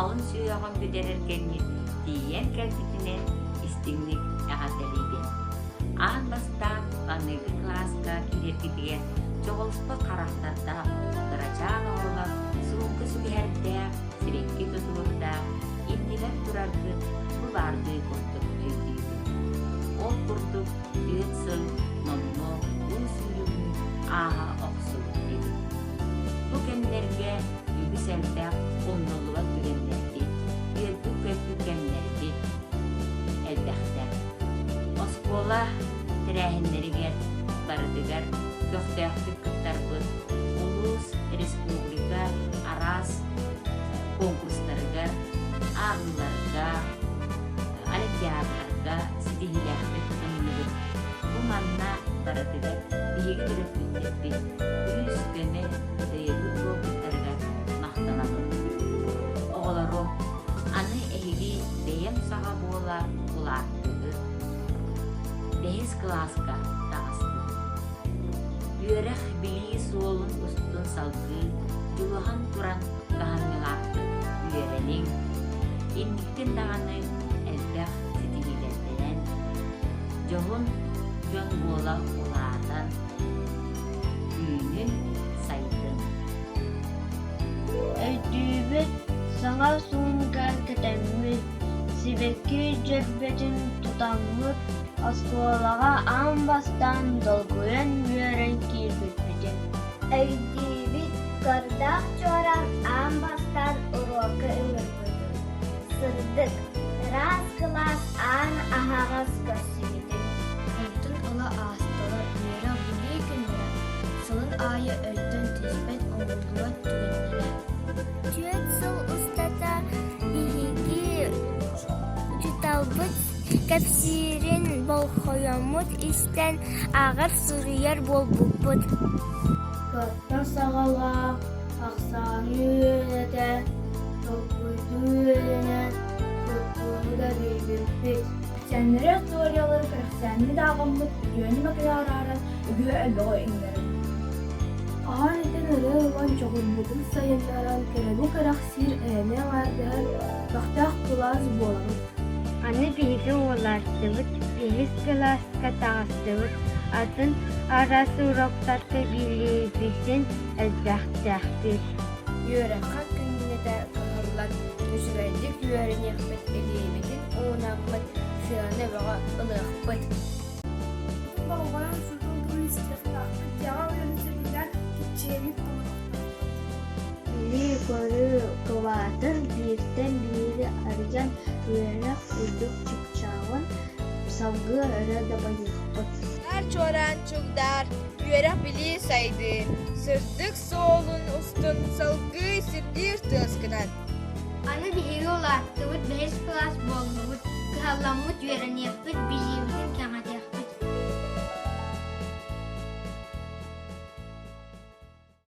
алын сүһүөҕүн бүтэрэр кэмҥит тиийэн кэлбитинэн истиҥник эҕэрдэлиибин. Аан бастаан маҥнайгы кылааска киирэргитигэр дьоҕолоспот харахтардаах, кырачаан оҕолор суумка сүгэһэрдээх, сибэкки тутуурдаах, иннибэр тураргыт бу баардыы курдук өйдүүбүн. Ол курдук түөрт сыл номнуо уу сүүрүгүн ааһа охсубут эбит. Бу кэмнэргэ үгүс элбэх умнуллубат түгэннэрбит, үөрбүт-көппүт кэмнэрбит элбэхтэр. Оскуола тэрээһиннэригэр барытыгар көхтөөхтүк кыттарбыт, улуус, республика араас конкурстарыгар, ааҕыыларга, олимпиадаларга ситиһиилээхтик кытынныбыт. Бу манна барытыгар биһиги төрөппүттэрбит күүс-көмө, өйөбүл буолбуттарыгар махтанабын. Оҕолорум, аны эһиги бэйэм саҕа буола улааттыгыт. Бэһис кылааска таҕыстыгыт. Үөрэх билии суолун устун салгыы дьулуһан туран кыһамньылаахтык үөрэниҥ, инниктин даҕаны элбэх ситиһиилэрдэнэн, дьоһун дьон буола улаатан, үүнүн, сайдын. Өйдүүбүт, саҥа суумка кэтэммит, сибэкки дьөрбөтүн тутаммыт, оскуолаҕа аан бастаан долгуйан үөрэн киирбиппитин. Өйдүүбүт, көрдөөх чуораан аан бастаан уруокка ыҥырбытын, сырдык, ыраас кылаас аан аһаҕас көрсүбүтүн. Онтон ыла аастылар үөрэх-билии күннэрэ, сылын аайы өйтөн түспэт умнуллубат түгэннэрэ. Түөрт сыл устата биһиги учууталбыт кэпсиирин болҕойоммут истэн ааҕар-суруйар буолбуппут. Кыраттан саҕалаах, ахсааны үөрэтэ, толкуйдуу үөрэнэ, туттууну да билбиппит. Кэпсээннэри остуоруйалары кэрэхсээммит ааҕаммыт үтүөнү мөкүнү арааран үгүһү элбэҕи иҥнэрэн. Хаһан итин ырыа ылан дьоҕурбутун сайыннаран кэрэни кэрэхсиир эйэни аҥаардаһар көхтөөх кылаас буолабыт. Аны биһиги уолааттыбыт, бэһис кылааска таҕыстыбыт, атын араас уроктарга билиибитин элбэхтээхпит. Үөрэххэ күннэтэ кыһаллан, үчүгэйдик үөрэниэхпит, илиибитин уунаммыт, сыана бөҕө ылыахпыт. Болҕойон сутул туристыахтаахпыт, дьиэҕэ үлэни сөбүлээн киччиэммит толоруохтаахпыт. Билии-көрүү кылаатын бииртэн биири арыйан, үөрэх үрдүк чыпчаалын салгыы өрө дабайыахпыт. Аар чуораан чугдаар, үөрэх-билии сайдыы, сырдык суолун устун салгыы сирдиир тыаскынан. Аны биһиги улааттыбыт, бэһис кылаас буоллубут, кыһалламмыт үөрэниэхпит, билиибитин кэҥэтиэхпит.